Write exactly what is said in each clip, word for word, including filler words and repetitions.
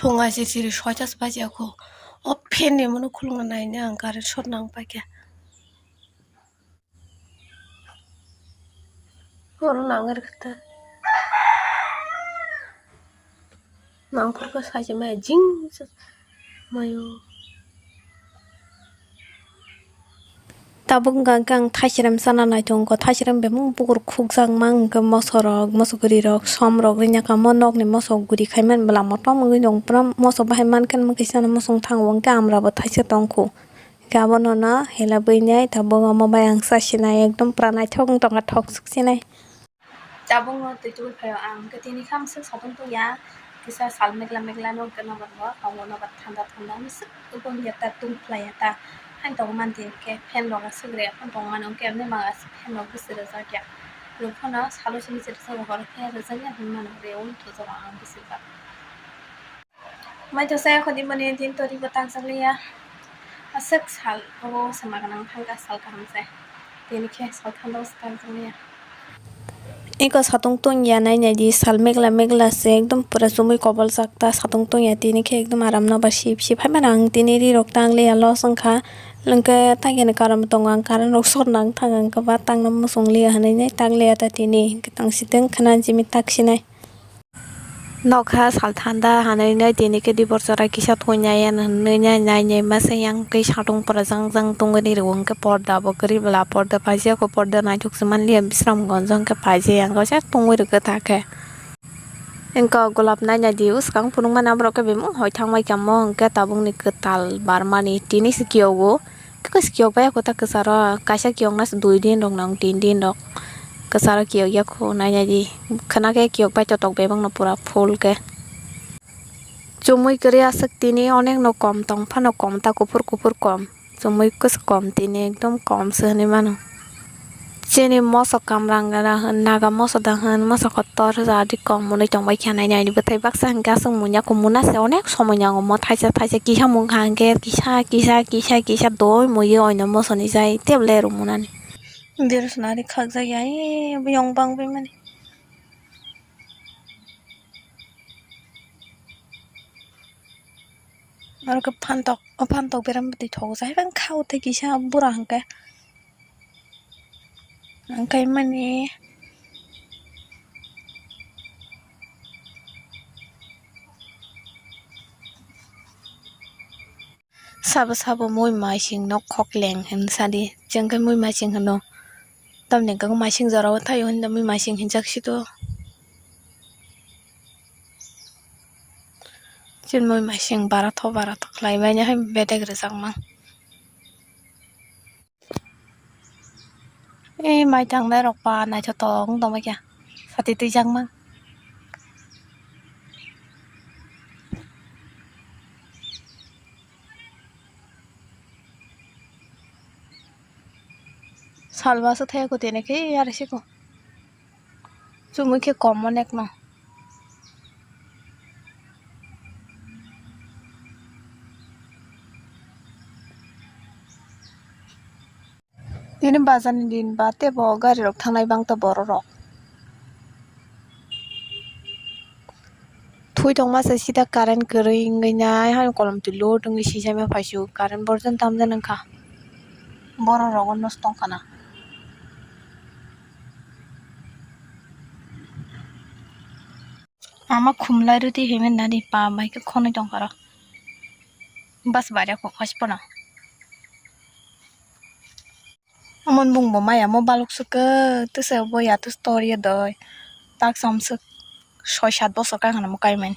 Phunga siri siri soitas baji ako. O fan ni mano khulungna naina ang current short nang paikha. Oro nang rwkha ta. Nang phuru khe sachi maya jing mayo. Tabuk hwnkha khe ang thaicherem chana naitongkha, thaicherem bemung bukur khukjakma hwnkhe mosorok, moso guri rok, som rok ringyakha, mo nokni moso guri khaimani bwla motom wngwi tong, pura moso bahai mankhe mwkhwi chana muchung thango hwnkhe amra bo thaisa tongkhu. Hwnkhe abono no hela bwinai tabuk omo bai ang chasinai, ekdom pura naithok wng tongkha, thok suksinai. Tabukno twi tubui phaio ang, hwnkhe tini kha mwswk satung tungya, kisa sal megla megla no hwnkhe nobar bo tongo, nobar thanda thanda mwswk tongo ya ta, tungphlai ya ta, haino tongo mani tini khe fan rok aswk rek phano tongmani, hwnkhe emni ma aswk fan rok bwswk rwjak ya, rwng phano salo simi se rwjak ya, horo khe rwjak ya hinwi mano, rw wng thajak ang bwswk ba. Mai to saya khodi mani din tori bo takjak liya. Aswk sal o sama ganang thangka sal kaham se. Tini khe sal thanda o takjak liya. Eko satung tungya nai nai di, sal megla megla se, ekdom pura chumui koboljak ta satung tungya, tini khe ekdom aram no ba sip sip hai mano ang tini ri rok tang liya, los wngkha. Hwnkhe tang khe ni karon tongo ang, current rok short nang thang ang khe ba tang no muchung liya hinui nai tak liya ta tini, hwnkhe tang si tong khna jimit tak sinai. Nokha sal thanda hanwi nai tini khe dibor chwrai kisa thoi nai ya hinwi nai nai nai masa yang khe satung pura jang jang tongwi rw wngkhe porda bo kwrwi bwla porda paijak o porda naithok se manliya bisramgonj hwnkhe paijak yang khe tongwi rwkhe ta khe. Engkha golap nai nai di, swkang phunukmani aborok khe bemung hoi thangbai kamo hwnkhe tabukni kwtal barmani tini se kiyogo. Kisa kiyok bai ako ta kwcharo, kaisa kiyok na se dui din rok nang tin din rok kwcharo kiyok ya kho nai nai di, khwna khe kiyok bai totok bebak no pura full khe. Chumui kwrwi aswk tini onek no kom tong phano kom ta, kuphur kuphur kom, chumui kwchwk kom tini ekdom kom se hinui mano. Chini moso kamrang gana hwn, naga moso da hwn, moso kotor jadi kok mwnwi tongbai kha nai nai ni bwthai baksa hwnkhe aswk munya khe muna se onek somoi ni anw mo thaisa thaisa kisa mung kha hwnkhe kisa kisa kisa kisa doi muiwi oino moso ni jai tei belai rw mwnani. Dero swnari khakjak ya, ee, biyong bang bai mani. Aro khe phantok, o phantok berem bwtwi thogo jai bang kha o tei kisa bura hwnkhe. Ang kaimani. Sabo sabo mui maising no khokleng hin sadi, chwng khe mui maising hino. Tamni hwnkhe maising jora o thaio hinda mui maising hinjak sito. Chini mui maising bara tho bara tho khlai manya hai bedek rwjakma. Ee, mai tangnai rok ba naithotok wng tongbai kha, sati twijakma. Salwa se thaya kho tini khe yar se kho. Chumui khe kom onek no. Tini bazar ni din ba tei bo gari rok thangnai bang ta borok rok. Thui tongma se sida current kwrwi wngwi nai, hai kolom twi load wngwi sijak ma paisuk, current borok jani tamjani wngkha, borok rogo nosto wngkha na. Ama khumlai rwtwi hinwi nani pa bai khe khonwi tongkha ro. Bus barya kok hospono. Omo bung bo maya mo baluk swk khe twsa bo ya twsa tor ya doi. Tak cham swk soi sat bosor kha khana mo kaimani.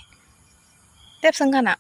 Tep swng khana